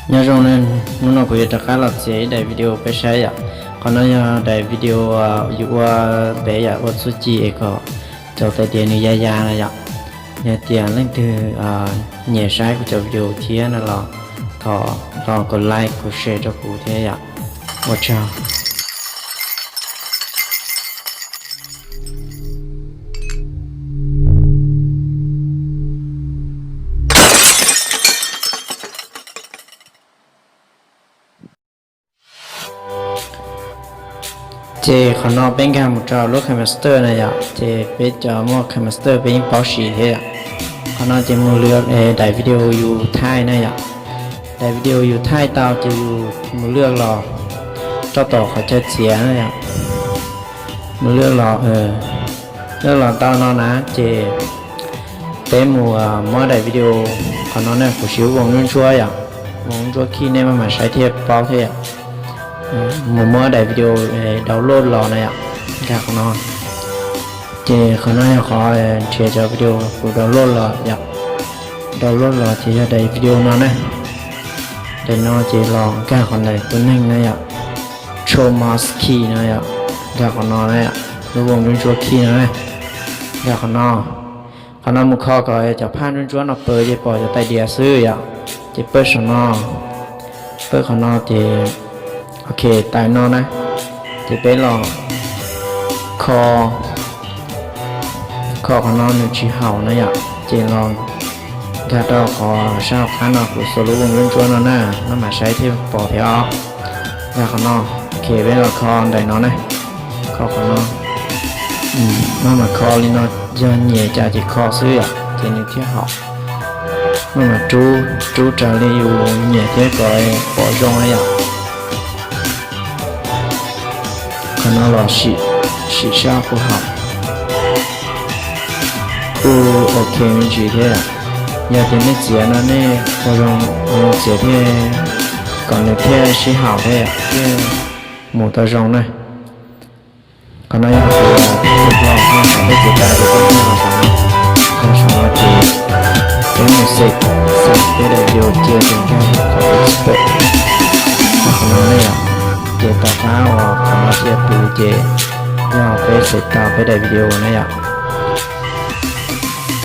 Nyob zoo ne, hnub no kuv yuav rov qab los txiav ib daim video peb saib yom. Qhov no yog daim video yus ua ntev yam ua txuj ci es kom cov tais diav nws ya ya na yom. Yog tias leej twg nyiam saib kuv cov video thiab no los thov los kom like kom share rau kuv thiab yom. Ua tsaug. Ces qhov no peb nkag mus rau lub KineMaster na yom, ces peb cov muaj KineMaster peb yeej paub siv thiab yom. Qhov no ces mus lwm daim video yus thaij na yom. Daim video yus thaij tau ces yus mus lwm los rau tom qhov chaw txiav na yom. Mus lwm los, lwm los tau no na ces peb mus muab daim video, qhov no ne kuv siv lub voos ntsuab ntsuab yom, voos ntsuab khij nej maj mam saib thiaj paub thiab yom. Mus muab daim video download los na yom, nkag qhov no. Ces qhov no yog qhov nrhiav cov video kuv download los yom. Download los ces yog daim video no ne. Daim no ces los nkag qhov ntawm tus neeg na yom, Chromos Key no yom, nkag qhov no na yom, lub voos ntsuab ntsuab khij no ne, nkag qhov no. Qhov no mus kho kom cov phaj ntsuab ntsuab no pw ces pom cov tais diav xwb yom. Ces pawj saum no, pawj qhov no ces, ok, tais no na, ces peb los kho, kho qhov no nws tsis haum na yom, ces los nkag rau qhov sab hauv qab no kuv xuas lub voos ntsuab ntsuab no na, maj mam saib thiaj pom thiab os. Nkag qhov no, ok, peb los kho ntawm no ne, kho qhov no. Maj mam kho li no, yog nyiam cas ces kho xwb yom, ces nws thiaj haum. Maj mam rub, rub raws li yus nyiam thiab kom pom zoo na yom. Qhov no los sim saib puas haum. Kuj ok me ntsis thiab yom. Yog tias nej txiav no nej ua zoo, ua zoo txiav thiab kom nws thiaj sib haum thiab yom, thiaj mus tau zoo na. Qhov no yog hais tias tus vlog no xav peb txiav tas ces peb muab los saum no, saum no ces peb mus xav, xav peb daim video cia ces nkag qhov export, qhov no ne yom. Ces tom qab uas qhov no cia pw ces yog peb xav tau peb daim video na yom.